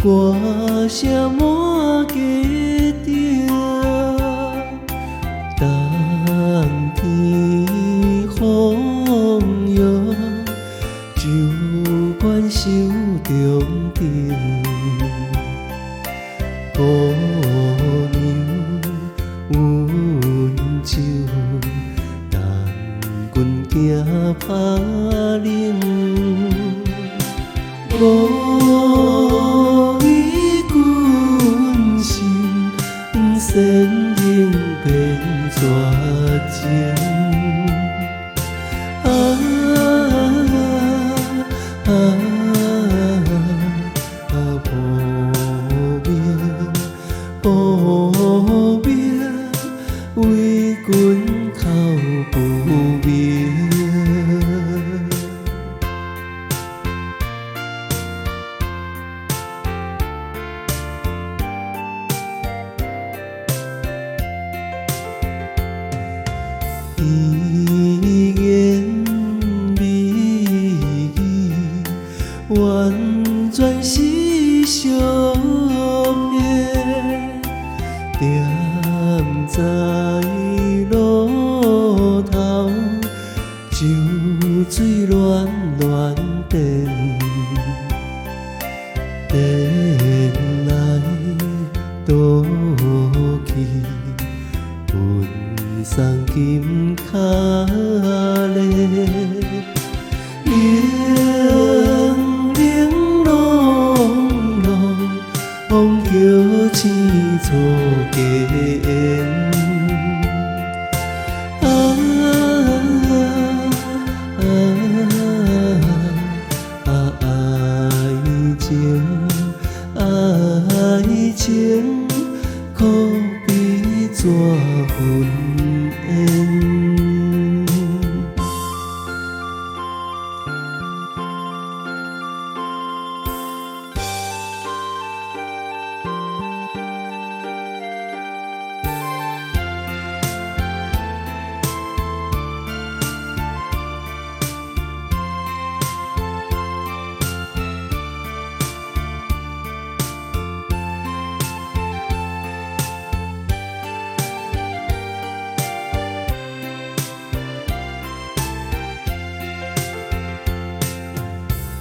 歌聲滿街頂，冬天風雨，酒關收中庭。姑娘溫酒，等阮行拍冷。無意君心，仙人變絕情。啊啊啊！無名無名，為君哭不眠。甜言蜜語，完全是相騙。踮在路頭，酒醉亂亂電，電來倒去，阮送金跤咧，零零瑯瑯，叫醒做家緣。啊啊啊！愛情愛情，可比紙雲煙。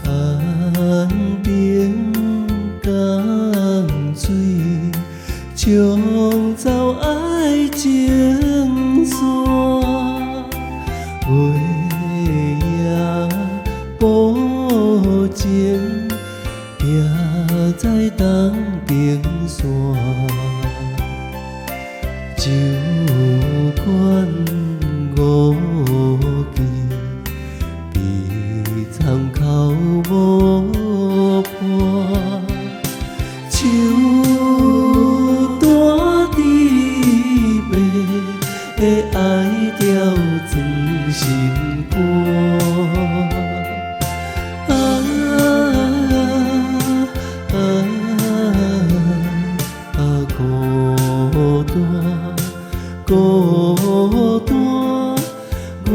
安平江水，沖走愛情線。月夜薄情，行在東平山。酒館五更，悲惨哭無伴。樹大豬白，愛著裝心肝。啊啊啊！孤單孤單，我